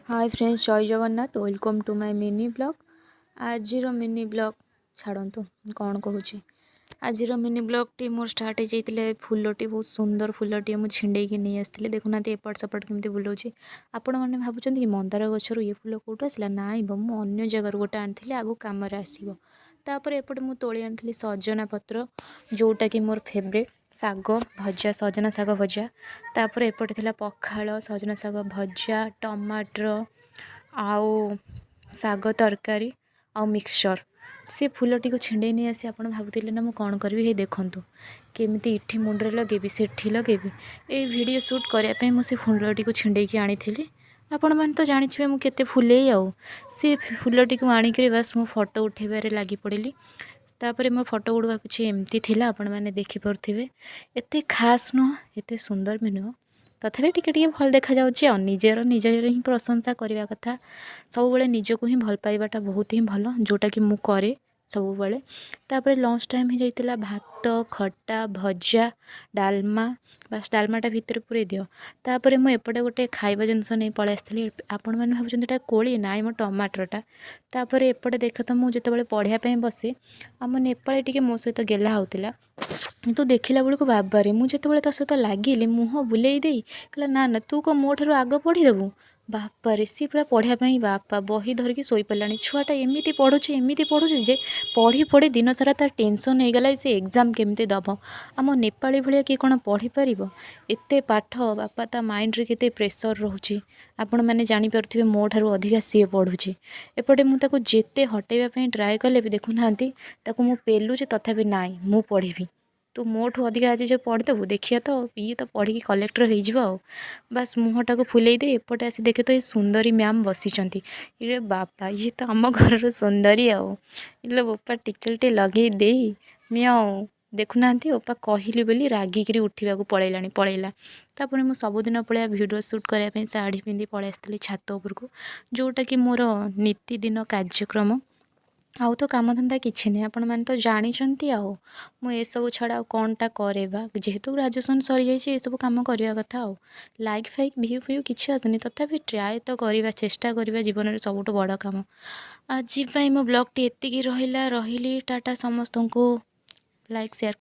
ହାଏ friends, ଜୟ Jagannath. Welcome to my mini vlog. ଆଜିର mini vlog ଛାଡ଼ନ୍ତୁ, କ'ଣ କହୁଛି। ଆଜିର ମିନି ବ୍ଲଗ୍ଟି ମୋର ଷ୍ଟାର୍ଟ ହେଇଯାଇଥିଲା ଏ ଫୁଲଟି, ବହୁତ ସୁନ୍ଦର ଫୁଲଟିଏ ମୁଁ ଛିଣ୍ଡେଇକି ନେଇ ଆସିଥିଲି। ଦେଖୁନାହାନ୍ତି, ଏପଟ ସେପଟ କେମିତି ବୁଲଉଛି। ଆପଣମାନେ ଭାବୁଛନ୍ତି କି ମନ୍ଦାର ଗଛରୁ ଇଏ ଫୁଲ କେଉଁଠୁ ଆସିଲା? ନାଇଁ ବ, ମୁଁ ଅନ୍ୟ ଜାଗାରୁ ଗୋଟେ ଆଣିଥିଲି, ଆଗକୁ କାମରେ ଆସିବ। ତାପରେ ଏପଟେ ମୁଁ ତୋଳି ଆଣିଥିଲି ସଜନା ପତ୍ର, ଯେଉଁଟାକି ମୋର ଫେଭରେଟ୍ ଶାଗ ଭଜା, ସଜନା ଶାଗ ଭଜା। ତାପରେ ଏପଟେ ଥିଲା ପଖାଳ, ସଜନା ଶାଗ ଭଜା, ଟମାଟର ଆଉ ଶାଗ ତରକାରୀ ଆଉ ମିକ୍ସଚର୍। ସେ ଫୁଲଟିକୁ ଛିଣ୍ଡେଇ ନେଇ ଆସି ଆପଣ ଭାବୁଥିଲେ ନା ମୁଁ କ'ଣ କରିବି? ହେଇ ଦେଖନ୍ତୁ, କେମିତି ଏଠି ମୁଣ୍ଡରେ ଲଗେଇବି, ସେଠି ଲଗେଇବି। ଏଇ ଭିଡ଼ିଓ ସୁଟ୍ କରିବା ପାଇଁ ମୁଁ ସେ ଫୁଲଟିକୁ ଛିଣ୍ଡେଇକି ଆଣିଥିଲି। ଆପଣମାନେ ତ ଜାଣିଥିବେ ମୁଁ କେତେ ଫୁଲେଇ। ଆଉ ସେ ଫୁଲଟିକୁ ଆଣିକିରି ବାସ୍ ମୁଁ ଫଟୋ ଉଠାଇବାରେ ଲାଗି ପଡ଼ିଲି। ତାପରେ ମୋ ଫଟୋ ଗୁଡ଼ିକ କିଛି ଏମିତି ଥିଲା, ଆପଣମାନେ ଦେଖିପାରୁଥିବେ। ଏତେ ଖାସ୍ ନୁହଁ, ଏତେ ସୁନ୍ଦର ବି ନୁହଁ, ତଥାପି ଟିକେ ଟିକେ ଭଲ ଦେଖାଯାଉଛି। ଆଉ ନିଜର ନିଜର ହିଁ ପ୍ରଶଂସା କରିବା କଥା। ସବୁବେଳେ ନିଜକୁ ହିଁ ଭଲ ପାଇବାଟା ବହୁତ ହିଁ ଭଲ, ଯେଉଁଟାକି ମୁଁ କରେ ସବୁବେଳେ। ତାପରେ ଲଞ୍ଚ ଟାଇମ୍ ହେଇଯାଇଥିଲା। ଭାତ, ଖଟା, ଭଜା, ଡାଲମା। ବାସ୍, ଡାଲମାଟା ଭିତରେ ପୁରେଇ ଦିଅ। ତାପରେ ମୁଁ ଏପଟେ ଗୋଟେ ଖାଇବା ଜିନିଷ ନେଇ ପଳେଇ ଆସିଥିଲି। ଆପଣମାନେ ଭାବୁଛନ୍ତି ଏଇଟା କୋଳି? ନାଇଁ, ମୋ ଟମାଟରଟା। ତାପରେ ଏପଟେ ଦେଖ ତ, ମୁଁ ଯେତେବେଳେ ପଢ଼ିବା ପାଇଁ ବସେ, ଆମ ନେପାଳୀ ଟିକେ ମୋ ସହିତ ଗେହ୍ଲା ହେଉଥିଲା। କିନ୍ତୁ ଦେଖିଲା ବେଳକୁ ବାବାରେ, ମୁଁ ଯେତେବେଳେ ତା ସହିତ ଲାଗିଲି, ମୁହଁ ବୁଲେଇ ଦେଇ କହିଲା, "ନା ନା, ତୁ କ'ଣ ମୋ ଠାରୁ ଆଗ ପଢ଼ିଦେବୁ?" ବାପାରେ, ସିଏ ପୁରା ପଢ଼ିବା ପାଇଁ ବାପା ବହି ଧରିକି ଶୋଇପଡ଼ିଲାଣି। ଛୁଆଟା ଏମିତି ପଢ଼ୁଛି, ଏମିତି ପଢ଼ୁଛି ଯେ ପଢ଼ି ପଢ଼ି ଦିନସାରା ତାର ଟେନସନ୍ ହେଇଗଲା, ସେ ଏକ୍ଜାମ୍ କେମିତି ଦେବ। ଆମ ନେପାଳୀ ଭଳିଆ କିଏ କ'ଣ ପଢ଼ିପାରିବ ଏତେ ପାଠ? ବାପା, ତା ମାଇଣ୍ଡରେ କେତେ ପ୍ରେସର୍ ରହୁଛି, ଆପଣମାନେ ଜାଣିପାରୁଥିବେ। ମୋ ଠାରୁ ଅଧିକା ସିଏ ପଢ଼ୁଛି। ଏପଟେ ମୁଁ ତାକୁ ଯେତେ ହଟେଇବା ପାଇଁ ଟ୍ରାଏ କଲେ ବି, ଦେଖୁନାହାନ୍ତି, ତାକୁ ମୁଁ ପେଲୁଛି, ତଥାପି ନାଇଁ, ମୁଁ ପଢ଼ିବି, ତୁ ମୋଠୁ ଅଧିକା ଆଜି ଯେଉଁ ପଢ଼ିଦେବୁ, ଦେଖିବା ତ, ଇଏ ତ ପଢ଼ିକି କଲେକ୍ଟର ହେଇଯିବ। ଆଉ ବାସ୍, ମୁହଁଟାକୁ ଫୁଲେଇ ଦେଇ ଏପଟେ ଆସି ଦେଖେ ତ, ଏ ସୁନ୍ଦରୀ ମ୍ୟାମ୍ ବସିଛନ୍ତି। ଇରେ ବାପା, ଇଏ ତ ଆମ ଘରର ସୁନ୍ଦରୀ। ଆଉ ଇଲୋ ବୋପା, ଟିକିଲିଟେ ଲଗେଇ ଦେଇ ମିଆଁ। ଦେଖୁନାହାନ୍ତି, ଓପା କହିଲି ବୋଲି ରାଗିକିରି ଉଠିବାକୁ ପଳେଇଲାଣି, ପଳେଇଲା। ତାପରେ ମୁଁ ସବୁଦିନ ଭଳିଆ ଭିଡ଼ିଓ ସୁଟ୍ କରିବା ପାଇଁ ଶାଢ଼ୀ ପିନ୍ଧି ପଳେଇ ଆସିଥିଲି ଛାତ ଉପରକୁ, ଯେଉଁଟାକି ମୋର ନୀତିଦିନ କାର୍ଯ୍ୟକ୍ରମ। ଆଉ ତ କାମଧନ୍ଦା କିଛି ନାହିଁ, ଆପଣମାନେ ତ ଜାଣିଛନ୍ତି। ଆଉ ମୁଁ ଏସବୁ ଛଡ଼ା ଆଉ କ'ଣଟା କରେ ବା? ଯେହେତୁ ଗ୍ରାଜୁଏସନ୍ ସରିଯାଇଛି, ଏସବୁ କାମ କରିବା କଥା। ଆଉ ଲାଇକ୍ ଫାଇକ୍, ଭିଉ ଫିଉ କିଛି ଆସୁନି, ତଥାପି ଟ୍ରାଏ ତ କରିବା, ଚେଷ୍ଟା କରିବା ଜୀବନରେ ସବୁଠୁ ବଡ଼ କାମ। ଆଜି ପାଇଁ ମୋ ବ୍ଲଗ୍ଟି ଏତିକି ରହିଲା। ରହିଲି, ଟାଟା ସମସ୍ତଙ୍କୁ। Like, share.